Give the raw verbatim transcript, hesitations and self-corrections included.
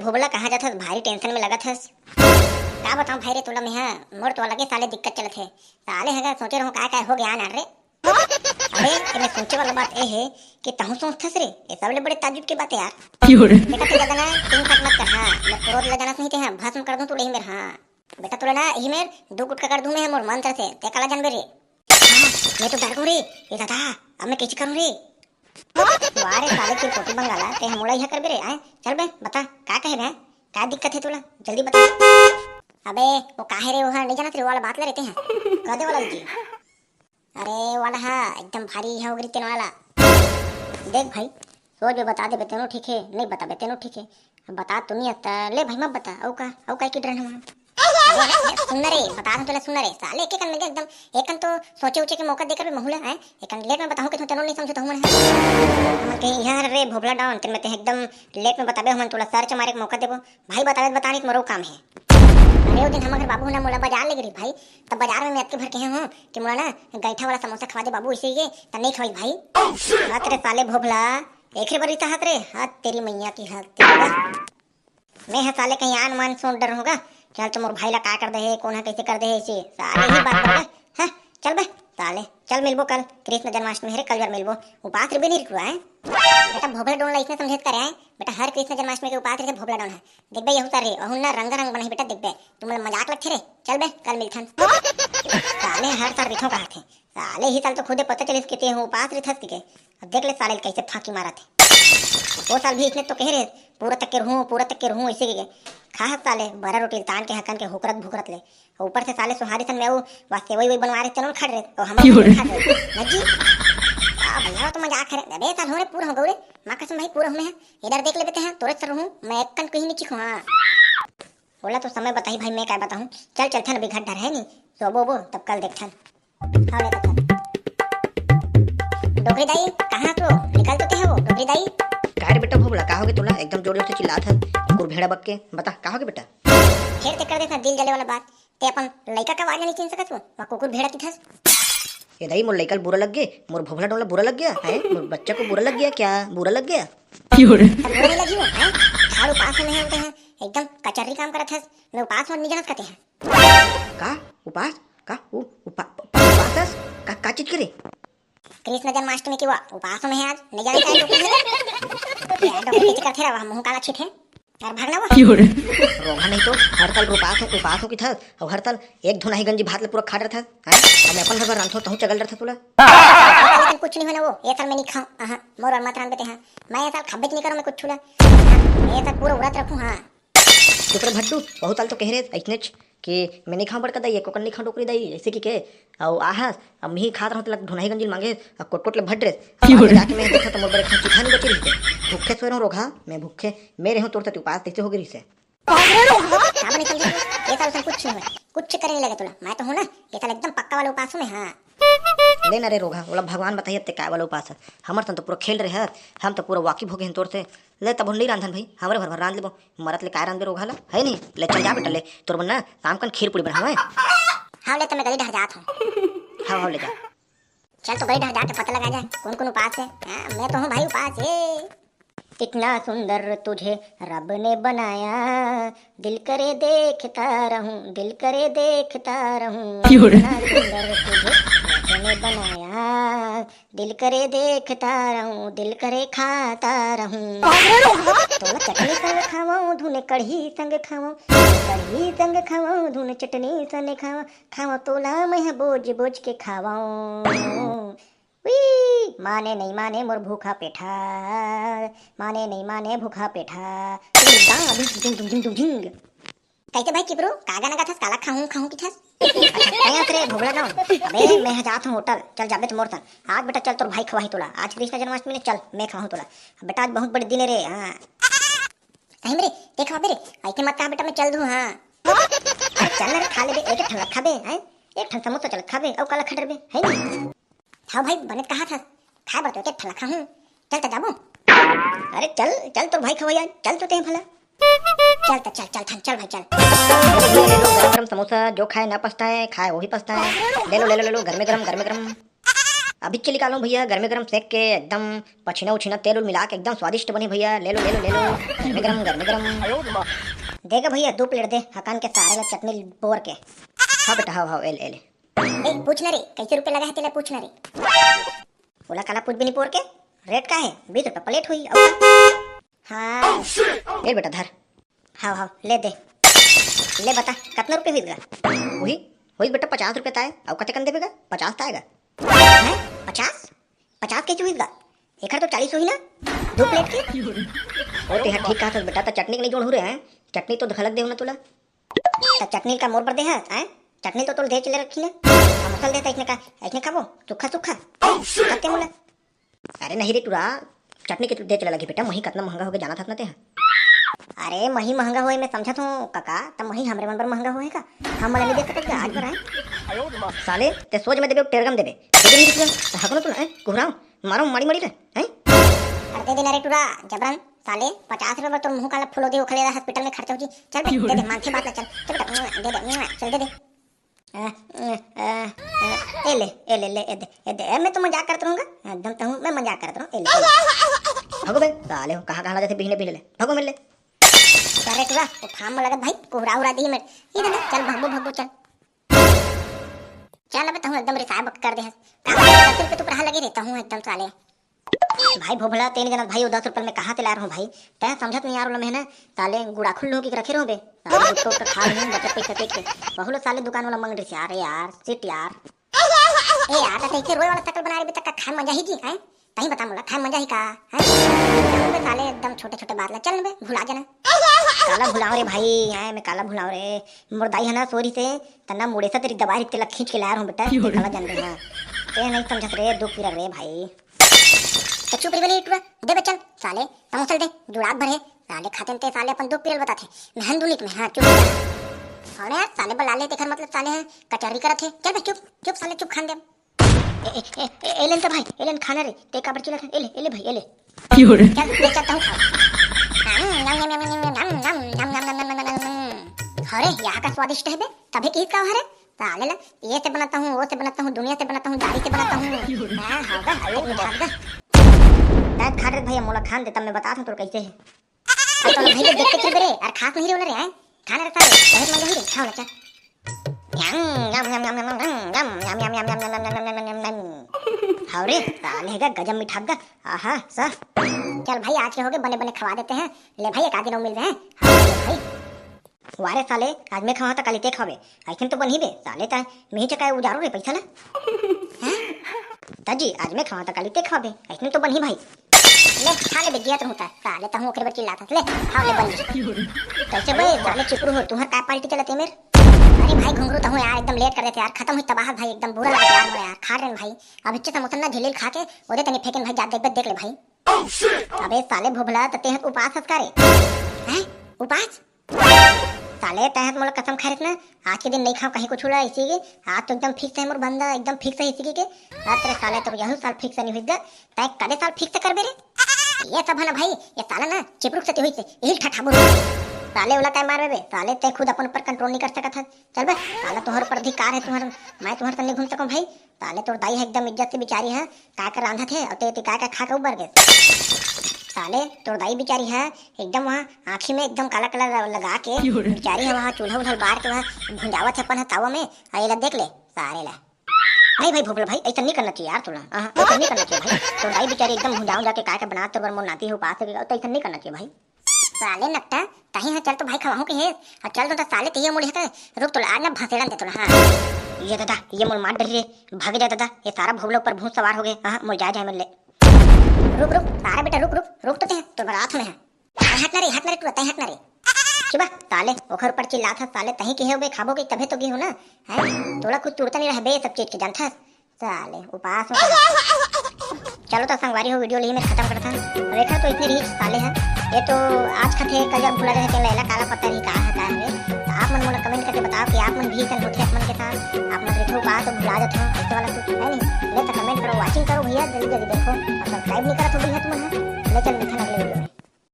भोभला, कहाँ जाथस? भारी tension में लगत हस। का बताऊं भाई रे तोला मेहा, मोर तो अलगे साले दिक्कत चलत हे। साले हगा सोचे रहूं काय काय हो गया ना रे। अबे, एमे सोचे वाला बात ए हे कि तहूं सोचथस रे, ये सबले बड़े ताज्जुब के बात हे यार। क्यों रे? बेटा, तू ज्यादा ना तीन सात मत कर, हाँ। मैं क्रोध ला जानस नहीं ते, हाँ, भस्म कर दूं तू नहीं मेर, हाँ। बेटा, तोला ना यही मेर दू गुटका कर दूं मैं मोर मंत्र से, ते काला जानबे रे। हाँ, मैं तो डर गो रे। ए दादा, अब मैं कैसे करूं रे? वाह रे साले चिरपोटी बंगाला, ते हमोला यह करबे रे, आए? चल बे, बता, का कहे बे? का दिक्कत हे तोला? जल्दी बता। अबे, वो काहे रे, वो हा, नहीं जानत रे, वो वाला बात ला रहते हैं। कह दे वाला जी। अरे, वाला हा, एकदम भारी है ओगरी तेन वाला। देख भाई, सोच बे बता देबे तेनो ठीक हे, नहीं बताबे तेनो ठीक हे। अब बता तो नहीं आता, ले भाई मत बता, अउ का, अउ का की डर हम। अरे, सुन ना रे, बता दूं तोला, सुन ना रे, साले एक एक में एकदम, एक कन तो सोचे उचे के मौका देकर भी महूला है, एक कन लेट में बताऊं कि तू तेनो नहीं समझो तो हमन है। हमन कहीं यार रे भोभला डॉन, तेन में ते एकदम लेट में बताबे, हमन तोला सर्च मारे के मौका देबो। भाई बतावे बता नहीं, तुम्हारो काम है। अरे, वो दिन हमर घर बाबू ना मोला बाजार ले गए भाई, तब बाजार में मैं अतके भर कहे हूँ कि मोला ना गैठा वाला समोसा खवा दे बाबू, इसे ये तब नहीं खवाई भाई। हाथ रे साले भोभला, एक रे बरी हाथ रे, हाथ तेरी मैया की हाथ तेरी। मैं ह साले कहीं आन मान सोच डर होगा, चल तो मोर भाई ला का कर दे हे, कौन है कैसे कर दे हे इसे, साले ही बात कर दे। हाँ, चल बे, साले, चल मिलबो कल, कृष्ण जन्माष्टमी हरे, कल जर मिलबो, उपास रे भी नहीं रुकवा है। बेटा भोभला डोन ला इसने समझेत करे है, बेटा हर कृष्ण जन्माष्टमी के उपास रहिथे भोभला डोन है। देख बे, यहू साल रे, अहू ना रंगा रंग बनाही बेटा, देख बे, तुम मजाक लगथे रे। चल बे, कल मिलथन। साले हर साल रिथो कहा थे, साले ही साल तो खुदे पता चलिस के ते हूँ उपास रिथस के। अब देख ले साले कैसे फांकी मारत हे। वो साल भी इसने तो कहे रहे, "पूरा तक के रहूं, पूरा तक के रहूं," ऐसे के। खा हस साले, बरा रोटी तान के हकन के हुकरत भुकरत ले। ऊपर से साले सोहारी सन में वो वास्ते वही वही बनवा रहे, चलो खड़ रहे, तो हम क्यों रे? खड़ रहे। नजी। आ भैया, तो मजाक करे। अबे साल हो रे, पूरा हो गौरे। माँ कसम भाई, पूरा हूँ मैं। इधर देख लेते हैं, तोरे सर हूँ, मैं एक कन कहीं नहीं चिखूँ, हाँ। बोला तो समय बताही भाई, मैं क्या बताऊँ। चल चलथन, अभी घर डर है नहीं, सोबो बो, तब कल देखथन। हाँ, ले तो चल। डोकरी दाई, कहाँ तो? निकल तो ते हो, डोकरी दाई। का रे बेटा भोभला, का होगे तोला? एकदम जोर जोर से चिल्लात हस, कुकुर भेड़ा बक के। बता, का होगे बेटा? फिर ते कर देस ना दिल जले वाला बात। ते अपन लइका के आवाज नहीं चिन सकत हो, वहाँ कुकुर भेड़ा किथस। ए दाई, मोर लइका ल बुरा लग गे, मोर भोभला डोन ला बुरा लग गया है, मोर बच्चा को बुरा लग गया क्या? बुरा लग गया? क्यों रे? तब बुरा नहीं लगी हो, हैं? ठाड़ उपास में है, होते हैं, एकदम कचर्री काम करत हस, मैं उपास में नहीं जानत कहते हैं। का? उपास? का? उ-, उपा-, प-, प-, उपास हस? का, का चीज के रे? कृष्ण जन्माष्टमी के वो उपास में है आज, नहीं जानत है, डोकरी है। ये डोकरी चीज करते रहा, मुंह काला छिट है। यार, भागना वो। क्यों रे? रोगहा नहीं तो, हर साल उपास हो, उपास हो किथस, अउ हर साल एक धुनाही गंजी भात ले पूरा खा डरथस, हैं? अब मैं अपन घर बर रांधथों, तहूँ चगल डरथस तोला। लेकिन कुछ नहीं होना वो, ये साल मैं नहीं खाऊं, हाँ, मोर और मत रांध बेटे, हाँ। मैं ये साल खाबे नहीं करूँ मैं कुछ छूला। ये साल पूरा व्रत रखूँ, हाँ। चुप रे भट्टू, बहुत साल तो कहे रहे, ऐसनेच कि मैं नहीं खाऊं बड़का दाई, एको कन नहीं खाऊं डोकरी दाई, ऐसे कि के, अउ आहस, अब मिही खात रहूं, तेला धुनाही गंजी मांगे, अब कोट कोट ले भट रे, अब आगे जाके मैं देखा तो मोर बड़े खांची खानी बची रही थे। भूखे सोए रहूं रोगहा, मैं भूखे, मैं रहूं तोर तती उपास, तैसे हो गई रही से। का बने समझे? ये साल उसने कुछ नहीं हुआ, कुछ करे नहीं लगे तोला, मैं तो हूं ना, ये साल एकदम पक्का वाला उपास हूं मैं, हाँ। ले ना रे रोगहा, ओला भगवान बताही अब ते काय वाला उपास है, हमर सन तो पूरा खेल रहे हस, हम तो पूरा वाकिफ हो गए हैं तोर से, ले तब नहीं रांधन भाई, हमरे भर भर रांध लेबो। मरत ले काय रांधबे रोगहा ला? है नहीं? ले चल जा बेटा, ले। तोर बर ना शाम कन खीर पूड़ी बनावे। हाँ, ले तो मैं गली डहर जात हूँ। हाँ, हाँ, ले जा। चल तो गली डहर जाके पता लगा जाए, कौन कौन उपास है। हाँ, मैं तो हूँ भाई उपास है। कितना सुंदर तुझे रब ने बनाया, दिल करे देखता रहूं, दिल करे देखता रहूं। क्यों रे? कितना सुंदर तुझे रब ने बनाया, दिल करे देखता रहूं, दिल करे खाता रहूं। तोला चटनी संग खावं, धुन कढ़ी संग खावं, कढ़ी संग खावं, धुन चटनी संग खावं, खावं तोला मैं बोज बोज के खावं। वी, माने नहीं माने मोर भूखा पेठा, माने नहीं माने भूखा पेठा। टिंग टिंग टिंग टिंग टिंग टिंग टिंग। कैसे भाई किपरू, का गाना गाथस, काला खाहूं खाहूं किथस? अच्छा, तैं हस रे भोभला डॉन। अबे, मैं ह जात हूं होटल, चल जाबे त मोर संग। आज बेटा चल, तोर भाई खवाही तोला। आज कृष्ण जन्माष्टमी ने, चल, मैं खवाहूं तोला। बेटा, आज बहुत बड़े दिन है रे, हाँ। सही में रे, ते खवाबे रे? ऐसे मत कहा बेटा, मैं चल दूं, हाँ। अरे चल ना रे, खा ले बे, एक एक ठन खाबे, हैं? एक ठन समोसा चल खाबे, अउ काला खटर बे, है नहीं? हाँ भाई, बने त कहा था, खाए बर तो एक एक ठन खाहूं। चल त जाबो। अरे चल, चल तोर भाई खवाई आज, चल तो ते भला। चल त चल, चल थन, चल भाई चल। गरम गरम समोसा, जो खाए ना पछताए, खाए वो भी पछताए। ले लो, ले लो, ले लो, गरमे गरम, गरमे गरम। अभी चली कालो भैया, गर्मे गर्म सेक के एकदम पछीना उछीना तेल उल मिला के एकदम स्वादिष्ट बनी भैया। ले लो, ले लो, ले लो, गर्मे गर्म, गर्मे गर्म। देगा भैया, दो प्लेट दे, हकान के सारे ला चटनी बोर के। हाँ बेटा, हाँ, हाँ, एले, एले। ए, पूछ ना रे, कैसे रुपये लगा है तेला, पूछ ना रे। ओला काला पूछ भी नहीं पोर के, रेट का है? बीस रुपये प्लेट हुई। और हाँ। ए बेटा धर। हाव, हाव, ले दे। ले बता, कतना रुपये हुई गा? वही, हुई बेटा, पचास रुपये ताय। अउ कते कन देबे गा? पचास ताय गा। हैं? पचास? पचास कैसे हुई गा? एकर तो चालीस हुई ना, दो प्लेट के। ओ, ते ह ठीक कहत हस बेटा, त चटनी के नहीं जोड़ हो रहे हैं, चटनी तो घलक देव ना तोला। त चटनी का मोर बर दे हस, हैं? चटनी तो तोल दे चले रखी ना। हम उसल देता इसने का, इसने खाबो, सुखा सुखा। कते मोला। अरे नहीं रे टुरा, चटनी के दे चले लगी बेटा, मही कतना महंगा होगे जानत हस ना ते ह। अरे मही महंगा होए मैं समझत हूँ काका, त मही हमरे मन बर महंगा होए का? हम मन नहीं दे सकत का आज बर आए? साले, ते सोच में देबे, टेरगम देबे। देबे नहीं रे टुरा, त हकनो तो ना, हैं? कुहराओ, मारो मारी मारी रे, हैं? अरे दे दे ना रे टुरा, जबरन, साले, पचास रुपये बर तोर मुंह काला फुलो दे, ओखले हॉस्पिटल में खर्चा हो जी। चल बे, दे दे, मानथे बात ला, चल। चल बेटा, दे दे, चल दे दे। आ, आ, आ, आ, ए ले, ए ले, ले, ए दे, ए दे। ए, मैं तो मजाक करत रहूंगा। एकदम तहूं, मैं मजाक करत रहूं। ए ले, ए ले। भगो बे, साले हो, कहाँ, कहाँ ला जाथे बिहने, बिहने ले। भगो मेरे ले। अरे टुरा, वो फार्म में लगत भाई, कोहरा उरा दी मेरे। ये दे, चल भगो, भगो, चल। चल अबे, तहूं एकदम रिसाए बक कर दे हस। का दस रुपये तू पढ़ा लगे रे, तहूं एकदम साले। भाई भोभला, तेन जनत भाई, वो दस रुपये में कहाँ ते ला रहूं भाई? तैं समझत नहीं यार, ओला मैं ना, साले गुड़ाखुल लोग के रखे रहूं बे। साले गुटखा उटखा खा लेहूं, बचत पैसा देख के। बहुलो साले दुकान वाला मंग रही यार, यार, shit यार। ए यार, त इसे रोए वाला शकल बना रहे बे, त का खाए मजा ही जी, हैं? तहीं बता मोला, खाए मजा ही का, हैं? जाऊं बे साले, एकदम छोटे छोटे बात ला, चल बे, भुला जाना। काला भुलाओ रे भाई, हैं, मैं काला भुलाओ रे। मोर दाई है ना, सोरी से, तना मुड़े से तेरी दवाई रिक्ते ला खींच के लाया रहूं बेटा, ते काला जान रहे हैं। ते नहीं समझत रे, दुख पिरक रे भाई। तो चुप रही बे टुरा, दे बे चल, साले, समोसा दे, जुड़ात भरे, साले खाते ते साले अपन दुख पिरल बताथे। नहन दुनित में, हाँ, चुप रह। अरे यार, साले बला ले, तेकर मतलब साले हैं, कचहरी करत है। चल बे, चुप, चुप साले, चुप खान दे। ए, ए, ए, ए, एलन तो भाई, एलन खाना रे, ते काबर चिल्लात है? एले, एले भाई, एले। चल, ले चल, तहूं खा। अरे, यहाँ का स्वादिष्ट है बे, तभी किस का हरे? साले ला, ये से बनाता हूँ, वो से बनाता हूँ, दुनिया से बनाता हूँ, दाढ़ी से बनाता हूँ। हाँ, हाँ, गा, एक मिनट, हाँ, गा। तैं खा रे भैया, मोला खान दे, तब मैं बताता हूँ तोर कैसे है। अरे तो भैया देख के चल रे, अरे खास नहीं रे वाला रे, हैं? खाना रहता है, बहुत मजा ही रे, खाओ ना, चल। हाँ रे, साले का गजब मिठास गा। आहा, सा। चल भाई, आज के हो गए बने बने खवा देते हैं। ले भाई, एक आध दिन और मिल रहे हैं। हाँ, ले भाई। वारे साले, आज मैं खवाहूं त काली ते खवाबे। अइसन तो बनही बे, साले त मेही चकाए उजारो रे पैसा ला। हैं? त जी, आज मैं खवाहूं त काली ते खवाबे। अइसन तो बनही भाई। ले, खा ले बे, जियत रहूं त। साले तहूं ओकरे बर चिल्लात हस। ले, खा ले बन जी। कैसे बे, साले चुपरू हो, तुम्हार काय पार्टी चलत है मेर? अरे भाई घुंगरू तहूं यार, एकदम लेट कर देते यार, खत्म हुई तबाह भाई, एकदम बुरा लगे यार मोला यार, खा रहे भाई। अब इच्छे समोसा ना झिल्ली खा के, ओदे तनी फेंकन भाई, जात देख, देख ले भाई। अबे साले भोभला, त तेहत उपास हस का रे? हैं? उपास? साले, तैं ह मोला कसम खा रहिस ना, आज के दिन नहीं खाओ कहीं कुछ ला इसी के। आज तो एकदम फिक्स है मोर बंदा, एकदम फिक्स है इसी के। अरे साले, तो यहू साल फिक्स नहीं हुई गा, तैं कदे साल फिक्स करबे रे? ये सब है ना भाई, ये साला ना चिपरुक से होई से, यही ठठाबुर। साले ओला काय मारबे बे? साले तैं खुद अपन ऊपर कंट्रोल नहीं कर सकत है। चल बे, साला तुम्हारे ऊपर अधिकार है, तुम्हारे, मैं तुम्हारे साथ नहीं घूम सकूं भाई। साले तोर दाई है एकदम इज्जत से बिचारी है, काय कर रांधत है, और ते, ते काय कर खा के उबर गए। साले तोर दाई बिचारी है एकदम वहाँ आँखी में एकदम काला कलर लगा के बिचारी है वहाँ चूल्हा उल्हा बार के वहाँ भुंजावत है अपन तावा में, और ये ला देख ले सारे ला। नहीं भाई भोपला भाई, ऐसा नहीं करना चाहिए यार तोला। हाँ, ऐसा नहीं करना चाहिए भाई। तोर दाई बिचारी एकदम भुंजा उंजा के काय कर बना तोर बर मोर नाती है उपास है, तो ऐसा नहीं करना चाहिए भाई। साले नकटा, तहीं ह चल तो भाई खवाहूं के हे। अब चल तो, त साले तइया मुड़े हे। रुक तो, आज ना भसेड़न दे तोला, हाँ। ये दादा, ये मोर मार डरी रे। भागे जा दादा, ये सारा भोबला ऊपर भूत सवार हो गए। हाँ, मोर जाए जाए मिल ले। रुक, रुक, सारा बेटा रुक, रुक, रुक तो ते, तो बरात में है। अरे हट ना रे, हट ना रे, तू तय हट ना रे। चुबा, साले, ओखर ऊपर चिल्लात हस, साले, तहीं के हे बे, खाबो के तभे तो गे हो ना। हैं? तोला कुछ तुरता नहीं रहबे, ये सब चीज के जानत हस। साले, उपास हो गया। चलो तो संगवारी हो, वीडियो ली में खत्म करत हन। अब एखर तो इतने रही साले है। ये तो आज खाथे, कल जब भुला जाथे, तेला एला काला पता रही का है, का है। तो आप मन मोला कमेंट करके बताओ कि आप मन भी ऐसा होथे आप मन के साथ, आप मन रहिथे उपास तो भुला जाथे, ऐसे वाला कुछ है नहीं। ले तो कमेंट करो, वॉचिंग करो भैया, जल्दी जल्दी देखो और सब्सक्राइब नहीं करत हो भैया तुमन है। ले चल मिलथन अगले वीडियो।